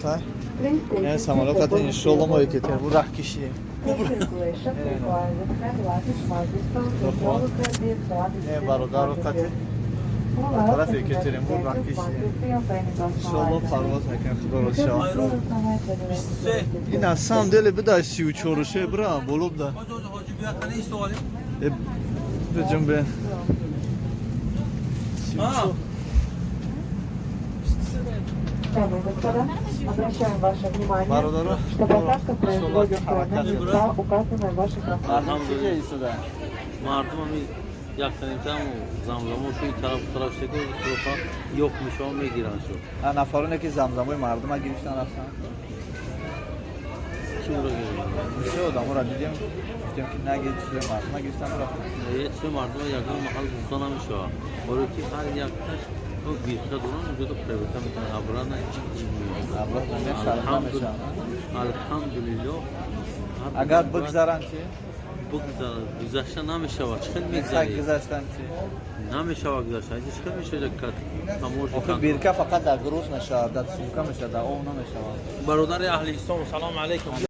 Самолёта. Не, самолёт қати, иншолло, мо Екатеринбург раҳ кишидем. Не, бародаро қати ба тарафи Екатеринбург раҳ кишидем. Иншолло, парвоз мекунем, худо розӣ шавад. Ин на самом деле бидай 34-ше бира боло буда. Биҷумбе. 34. Дамы и господа, обращаем ваше внимание, Бародаро, что посадка иншолло, производится на ҳаракат места, указанные в ваших Мардум чӣ ҷо истода? Мардум ҳами яктанитам замзамо шу тараф тараф шеку тарафа ёқ мешава, мегиранд шу. А нафароне, ки замзамои мардума гирифтан, рафтан? Чи ура гирифтан? Бисёр одаморо дидем, гуфтем, ки наги чизои мардума гирифтан, рафтан. Е, чизи мардума ягон маҳал гуфта намешава, оре ки ҳар якташ бирка доран, уҷода проверка мекунанд, обратно. Обратно не шарманда мешаванд. Алҳамдулиллоҳ. Агар бигзаранд чӣ? Гузашта намешавад, чӣ хел Мехак мегзарӣ? Гузаштан чӣ? Намешавад гузашта, чӣ хел мешавад тамоши? Охир бирка фақат дар груз мешавад, дар сумка мешавад, дар ов намешавад. Бародари аҳли ислом, салому алайкум.